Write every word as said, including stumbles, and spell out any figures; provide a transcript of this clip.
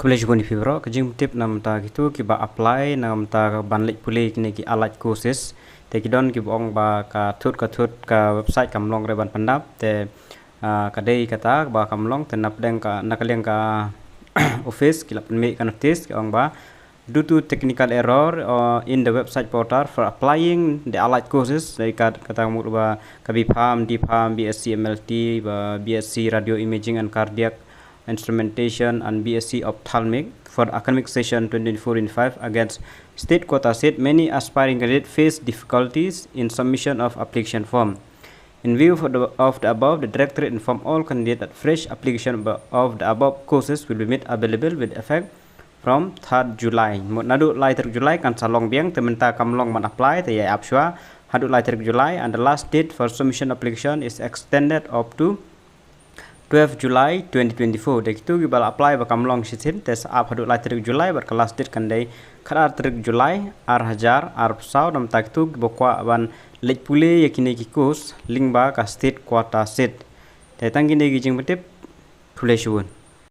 Khublei shibun ïa phi baroh. Ka jingtip na bynta kito kiba apply na bynta ban leit pule kine ki allied courses. Te ki don kiba ong ba ka thut ka thut ka website kam long re ban pyndap. Te ah, ka dei kata ba kam long te na pdeng ka, na ka liang ka office ki la pynmih ka notice ki ong ba due to technical error uh, in the website portal for applying the allied courses, dei ka, kata mut ba ka B Pharm, D Pharm, B S C M L T, ba B S C Radio Imaging and Cardiac Instrumentation and B S C Ophthalmic for the academic session twenty-four twenty-five against state quota seat, many aspiring candidates face difficulties in submission of application form. In view of the, of the above, the Directorate inform all candidates that fresh application of the above courses will be made available with effect from third July. Mut naduh lai tarik July kan sa long biang, te mynta kam long ban apply, te ïa ap shuwa haduh lai tarik July, and the last date for submission application is extended up to twelve July twenty twenty-four. Dei kito kiba la apply ba kam long shisien, te sa ap haduh lai tarik July, bad ka last date kan dei khatar tarik July ar hajar arphew saw. Namta kito kiba kwah ban leit pule ïa kine ki course lyngba ka state quota seat. Te tang kine ki jingpyntip. Khublei shibun.